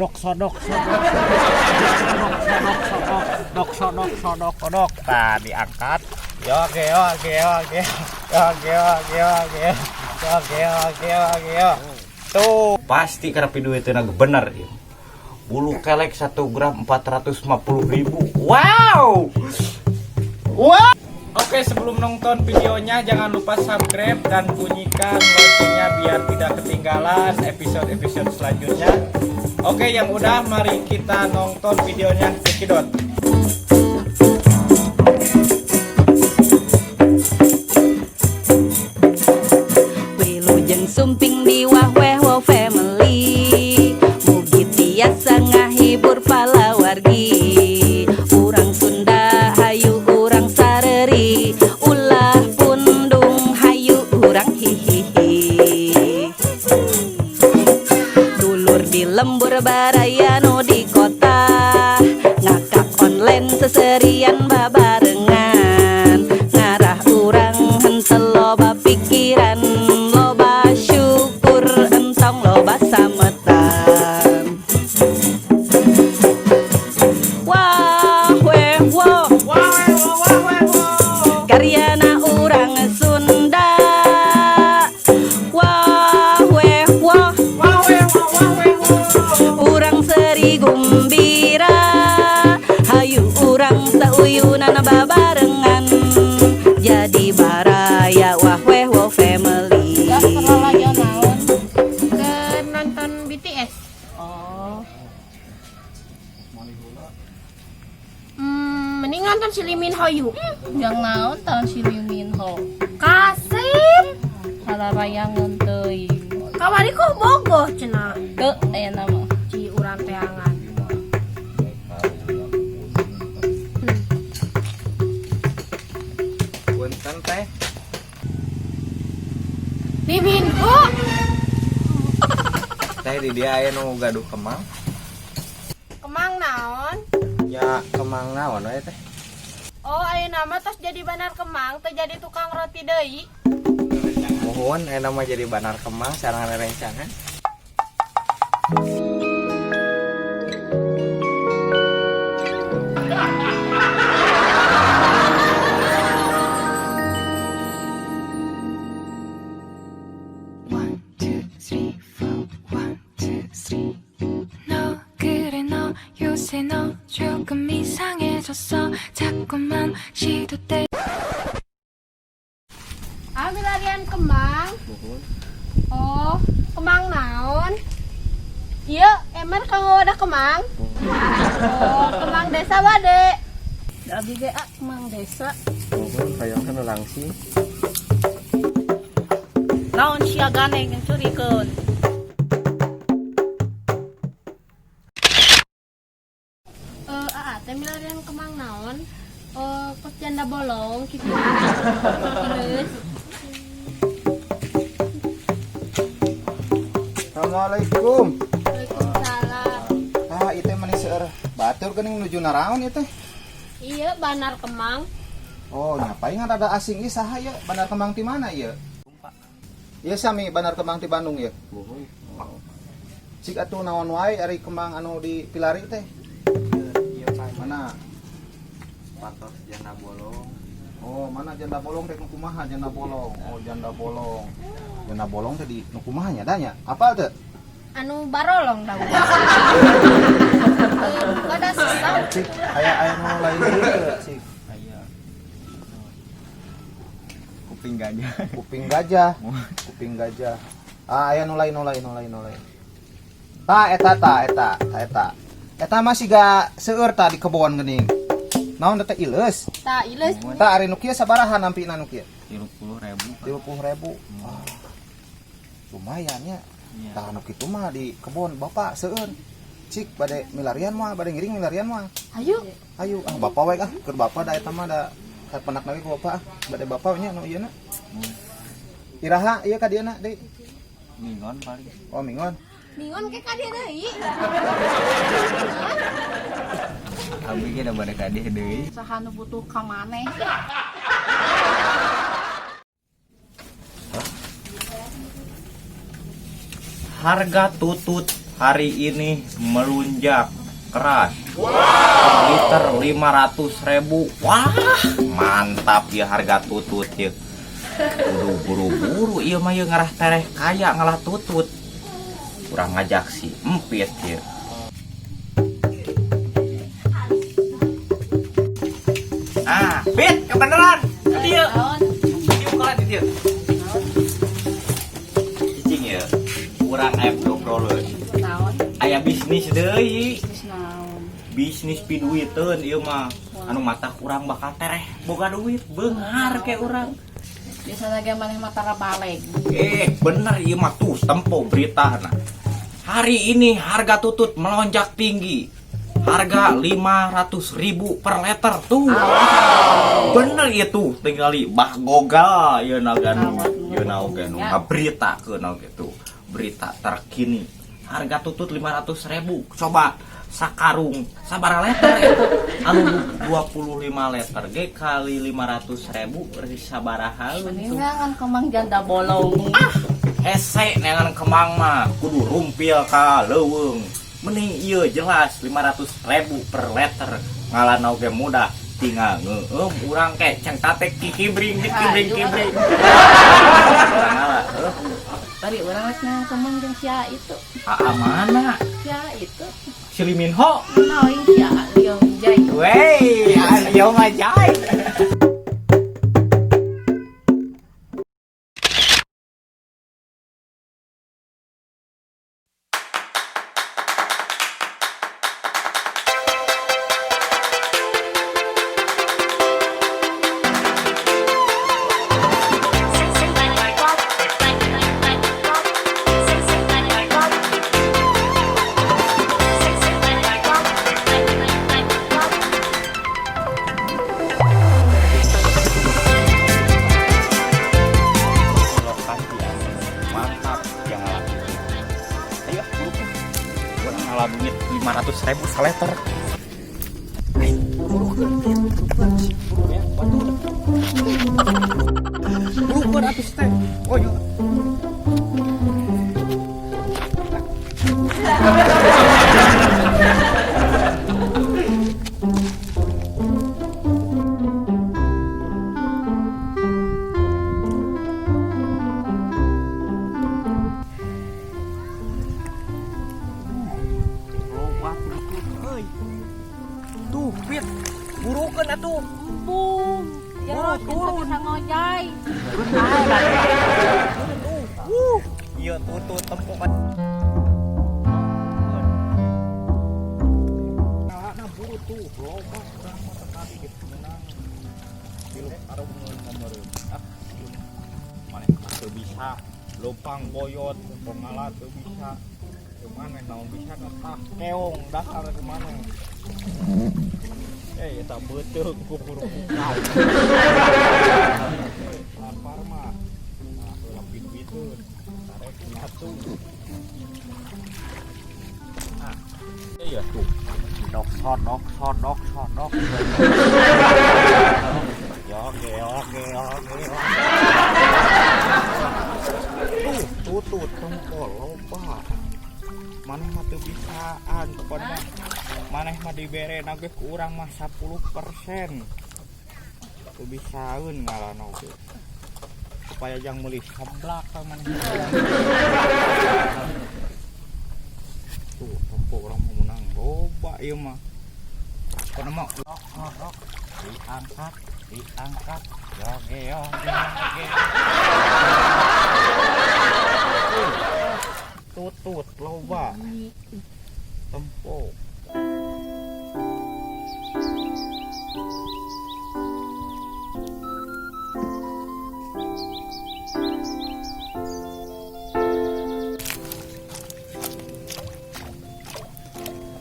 Dok sodok sodok sodok sodok sodok dok sodok sodok sodok. Nah, diangkat. Yo geo geo geo yo geo geo geo yo geo geo geo. Tuh, pasti karena video itu naga bener ya. Bulu kelek 1 gram 450.000. Wow. Wow. Oke, sebelum nonton videonya jangan lupa subscribe dan bunyikan loncengnya biar tidak ketinggalan episode-episode selanjutnya. Oke, yang udah mari kita nonton videonya. Cekidot. Wilujeng sumping di Wah Weh Wo Family. Mugi tiasa ngahibur palawargi. Urang Sunda hayu urang sareri. Ulah pundung hayu urang hihihi. Dulur di lembur baraya nu di kota. Ngakak online seserian babarengan. Ngarah urang henteu loba pikiran. Loba syukur entong loba sametan. Wah weh wo, karyana urang Sunda. Wah weh wo, urang seri gumbira. Hayu urang sauyunan babarengan. Jadi baraya Wah Weh Wo Family. Gak lagi naon? Ke nonton BTS. Oh, Mending nonton si Lee Min Ho yuk. Yang naon tahun si Lee Min Ho. Kasep. Halarayangan teuing. Kamari kok bogoh cenah. Teu aya nama. Ci urang teangan. Punten teh. Lee Min Ho. Teh di dia aya nu gaduh kemang. Kemang naon? Ya kemang naon we teh? Oh, ayeuna mah tos jadi banar kemang, teu jadi tukang roti deui. Mohon aya mah jadi banar kemang sareng rerencangan. One, two, three, four. One, two, three. 너 그래 너 요새 너 조금 이상해졌어. 자꾸만 시도 때 Ah, milarian kemang. Oh, kemang naon? Iya, emang kanggo wadah kemang? Oh, kemang desa bade. Da abi ge ah kemang desa. Mohon hayang kan langsing. Naon sia ganeng yang curikeun? Eh, aa teh milarian kemang naon? Eh, kos janda bolong gitu. Terus Assalamualaikum. Waalaikumsalam. Ah, ieu teh manis seueur batur geuning nuju naraon ieu teh. Iya, banar kemang. Oh, nyapai ngan rada asing ieu saha ieu? Bandar Kemang ti mana ieu? Ieu sami Bandar Kemang ti Bandung ieu. Oh. Cik atuh naon wae ari kemang anu di Pilari teh? Iya Pak. Mana? Patos janda bolong. Oh, mana janda bolong teh nu kumaha janda bolong? Oh, janda bolong. Janda bolong teh di nu kumaha nya da nya? Apal teu? Anu barolong dah. Kada susah. Cik, aya aya nu lain deui teu, cik? Aya. Kuping gajah. Kuping gajah. Kuping gajah. Ah, aya nu lain nu lain nu lain nu lain. Ta eta ta eta ta eta. Eta mah siga seueur ta di kebon geuning. Naon teh ileus? Ta ileus. Ta ari nu kieu sabaraha nampina nu kieu? 30.000. 30.000. Ah. Lumayan ya. Iya. Tah nu kitu mah di kebon bapak seueur. Cik bade milarian mah, bade ngiring milarian mah. Ayo. Ayo ah bapak we ah, keur bapak da eta mah da kapenak lagi ku bapak ah. Bade bapak nya nu ieu na. Iraha ieu ka dieu na deui. Mingon paling. Oh, mingon. Mingon ke ka dieu deui. Abi ge da bade ka dieu deui. Saha nu butuh ka maneh? Harga tutut Hari ini melonjak keras. Wow. Liter 500 ribu. Wah, mantap ya harga tutut ya. Kudu buru-buru ieu mah ieu, ngarah tereh kaya ngalah tutut. Kurang ngajak si Empit ya. Ah, Pit, kebeneran. Dieu. Naon? Dieu bukan di dieu. Cicing ya. Urang aya ngobrol. Naon? Aya bisnis deui. Bisnis naon? Bisnis piduiteun ieu mah. Anu mata urang bakal tereh boga duit, beunghar ke urang. Biasa lagi maneh mah tara baleg. Eh, bener ieu mah, tuh tempo berita nah. Hari ini harga tutut melonjak tinggi. Harga 500 ribu per liter tuh. Bener itu, tinggali bah Google ieu naga nu ieu na oge nu ngaberitakeun oge tuh. Berita terkini. Harga tutut 500 ribu. Coba sakarung sabaraha liter itu? Anu 25 liter ge kali 500 ribu sabaraha Mending tuh? neangan kemang janda bolong. Hese neangan kemang mah kudu rumpil ka leuweung. Mending ieu jelas 500 ribu per liter, ngalan oge mudah, tinggal ngeueum urang ke cengtate kikibring kikibring kibring ngala heuh. Tadi urang rek neangan kemang jeung sia itu. Aa mana? Sia itu. Si Lee Min Ho. Naon sia Liong Jai. Wey, ayo mah jai. Lokasi anu mantap yang ngalah itu. Ayo ah, buru urang ngalah duit 500 ribu saleter. Ayo buru buru buru ya, batur buru atuh teh. Oh iya. Loba tutut euy. Tuh, Pit. Burukeun atuh. Embung. Buru, turun. Bisa ngojay. Iya tutut tempokan. Nah, buru tuh, loba urang mah tadi gitu menang. Tilu arungeun meureun. Ah, maneh mah teu bisa. Lopang boyot, pengala teu bisa. Kemana naon bisa tah keong dahar kemana. Eh, eta beuteung ku buru kau. Lapar mah. Nah, heula pit-piteun. Tarek nyatu. Ah. Iya tuh. Dok sodok sodok sodok. Oke oke oke. Tuh, tutut tongkol loba. Maneh mah teu bisaan pokona. Maneh mah dibere ge ku urang mah 10%. Teu bisaeun ngalana oge. Supaya jang meuli seblak ka maneh. Tuh, tempo urang mah menang loba ieu mah. Pokona mah lok lok diangkat, diangkat. Oke oke oke. Tutut loba. Tempo.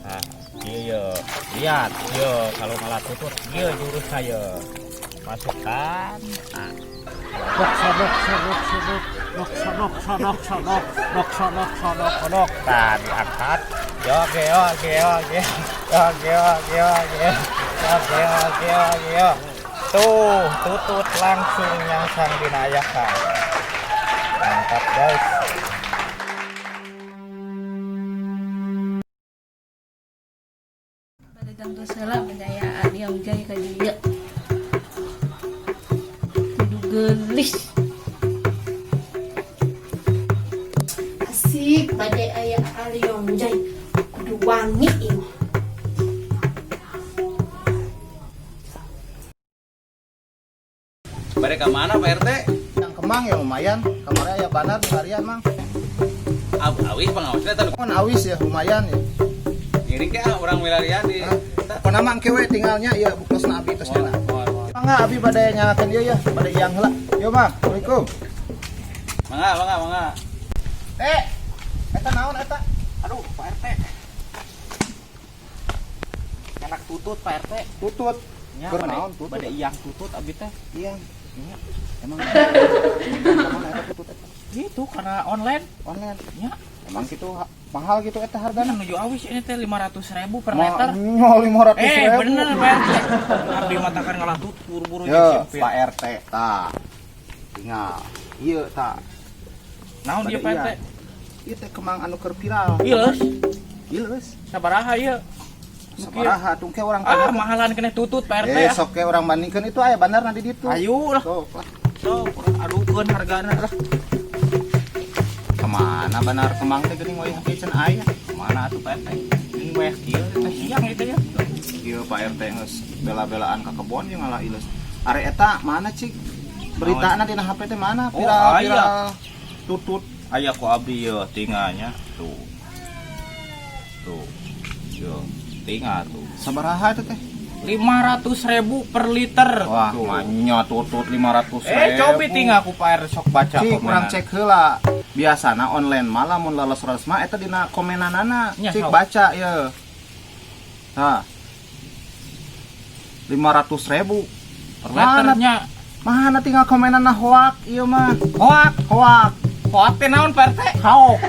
Nah, iya, lihat, yo kalau malah tutut, iya jurus saya. Masukkan. Nah. Dok sodok sodok sodok dok sodok sodok sodok dok sodok sodok sodok. Nah, diangkat. Yo oke oke oke oke oke oke oke oke oke. Tuh, tutut langsung nyangsang dinayakan. Mantap, guys. Ditangtos heula bendaya Liong Jai ka dieu. Kudu geulis. Asik bade aya Aliong Jai. Kudu wangi ieu. Bade ka mana Pak RT? Yang kemang ya lumayan. Kemarin aya banar di harian mang. Awis pangawasna tadi. Kan awis ya lumayan ya. Ngiring ke urang milarian di. Pokona mah engke we tinggalnya ya buktosna abi tos dina. Mangga abi bade nyalakeun ieu ya, bade iang heula. Yo Mang, Assalamualaikum. Mangga, mangga, mangga. Eh, eta naon eta? Aduh, Pak RT. Enak tutut Pak RT. Tutut. Nya, Keur naon tutut? Bade iang tutut abi teh. Iya. Emang emang eta tutut eta? Gitu karena online. Online. Nya, Emang gitu mahal gitu eta hargana? nuju awis ini teh 500.000 per liter. Mau 500 Eh, ribu. bener Pak RT. Abdi matakan ngalah tut buru-buru Yo, jeung simpit. Pak RT ta. Tinggal. Ieu ta. Naon dia Pak RT? Ieu teh kemang anu keur viral. Ileus, Ileus. sabaraha ieu? Sabaraha atuh ke urang Ah, mahalan kena tutut Pak RT. Eh, ah. sok ke urang bandingkeun itu aya bandar nanti ditu. Ayo lah. Sok lah. Sok adukeun hargana lah. Kemana bandar kemang teh geuning wayah kieu can aya. Kemana atuh Pak RT? Ini wayah kieu teh siang itu ya. Ieu Pak RT geus bela-belaan ka kebon jeung ngalah ileus. Are eta mana cik? Beritana dina HP teh mana? Oh, Viral aya. viral tutut. Aya ku abdi ye tinggalnya tuh. Tuh. Yo, tinggal tuh. Sabaraha eta teh? 500.000 per liter. Wah, Tuh. manya tutut 500 Eh, cobi tinggal ku Pak RT sok baca Cik, komenan. urang cek heula. Biasana online malah mun lolos-lolos mah eta dina komenanana. Nya, Cik sok. baca ye. Tah. 500.000 Per liternya. Mana tinggal komenanna hoak ieu mah. Hoak, Hoak. hoak teh naon Pak RT? Haok.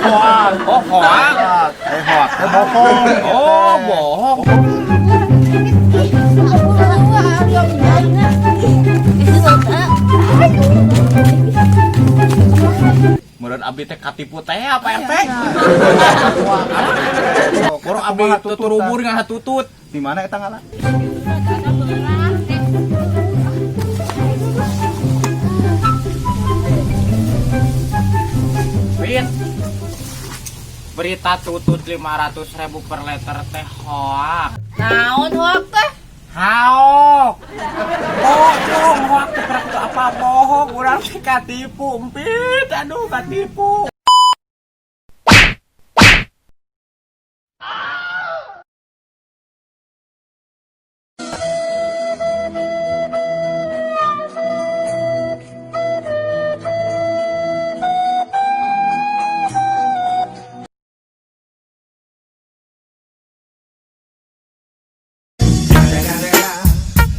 Hoak. Oh, hoak. Eh hoak teh bohong. Oh, bohong. Meureun abdi teh katipu teh ya, Pak RT. Boro abdi tuturubur ngahatutut. Di mana eta ngalah? Ada beurang teh. Win. Berita tutut 500.000 per liter teh hoak. Naon hoak teh? Haok. Bohong, hoak teh pernah kudu apa bohong, urang teh katipu, empit. Aduh, katipu.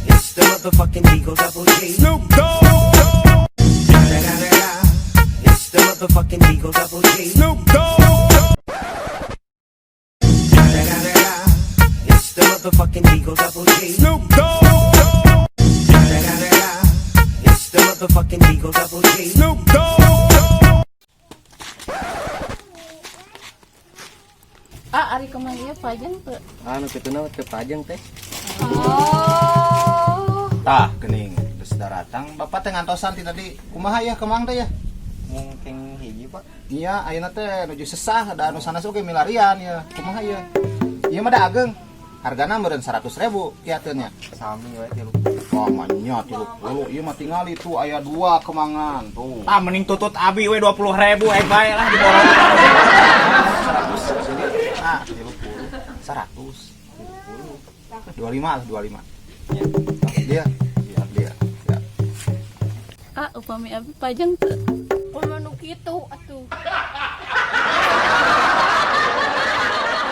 It's the motherfucking Eagle Double G. Snoop Dogg. It's the motherfucking Eagle Double G. Snoop Dogg. It's the motherfucking Eagle Double G. Snoop Dogg. It's the motherfucking Eagle Double G. Snoop Dogg. Ah, ari kemang ieu pajeng teu? Anu kitu na teu pajeng teh. Oh. Tah, geuning geus daratang. Bapak teh ngantosan ti tadi. Kumaha ya kemang teh ya? Mungkin hiji Pak. Iya, ayeuna teh nuju sesah da anu sanes oge milarian ya. Kumaha ieu? Ieu mah da ageng. Hargana meureun 100.000 kiateun nya. Sami we tilu. Wah, manya 30. Ieu mah tingali tuh aya dua kemangan tuh. Ah, mending tutut abi we 20.000 eh bae lah diborong. 100 sini. Ah, 30. 100. 25 lah, 25. Dia. Dia, dia. Ya. Ah, upami abi pajeng teu? Kumaha nu kitu atuh.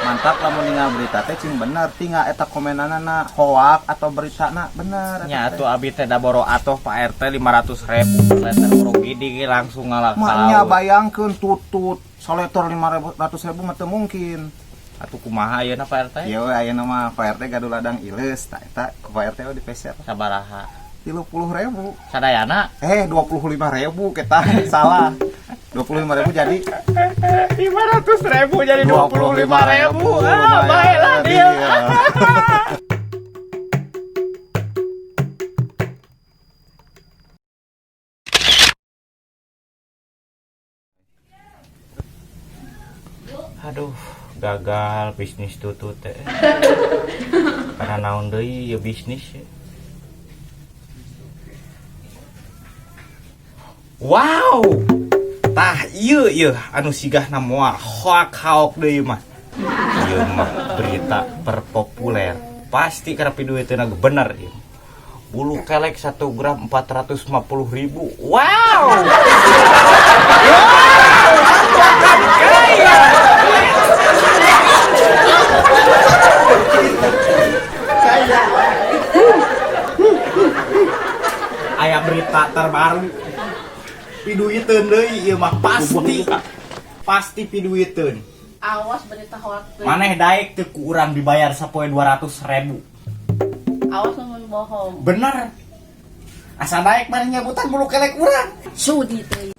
Mantap lamun ningal berita teh cing bener tinggal eta komenanana hoak atau beritana bener eta Nya teh. atuh abi teh da boro atuh Pak RT 500.000 per liter boro gidi langsung ngalah ka Maknya laut. bayangkeun tutut soletor 500.000 mah teu mungkin. Atuh kumaha ayeuna Pak RT? Ieu we ayeuna mah Pak RT gaduh ladang ileus tah eta ku Pak RT we dipeser Sabaraha? 30.000. Sadayana Eh 25.000 kita salah. 25 ribu jadi 500 ribu jadi 25 ribu. Ah, lumayan. baiklah dia. Iya. Aduh, gagal bisnis tutut teh. Karena naon deui ya bisnis ya. Wow. Tah ieu ieu anu sigahna moal hoak haok deui mah. Ieu mah berita terpopuler. Pasti karena piduiteuna ge bener ieu. Bulu kelek 1 gram 450 ribu. Wow. Wow, aku akan kaya. Kaya. Aya berita terbaru. Piduiteun deui ieu mah pasti. Pasti piduiteun. Awas berita hoak teh. Maneh daek teu ku urang dibayar sapoe 200 ribu? Awas lamun bohong. Bener. Asa daek maneh nyebutan bulu kelek urang. Sudi teh.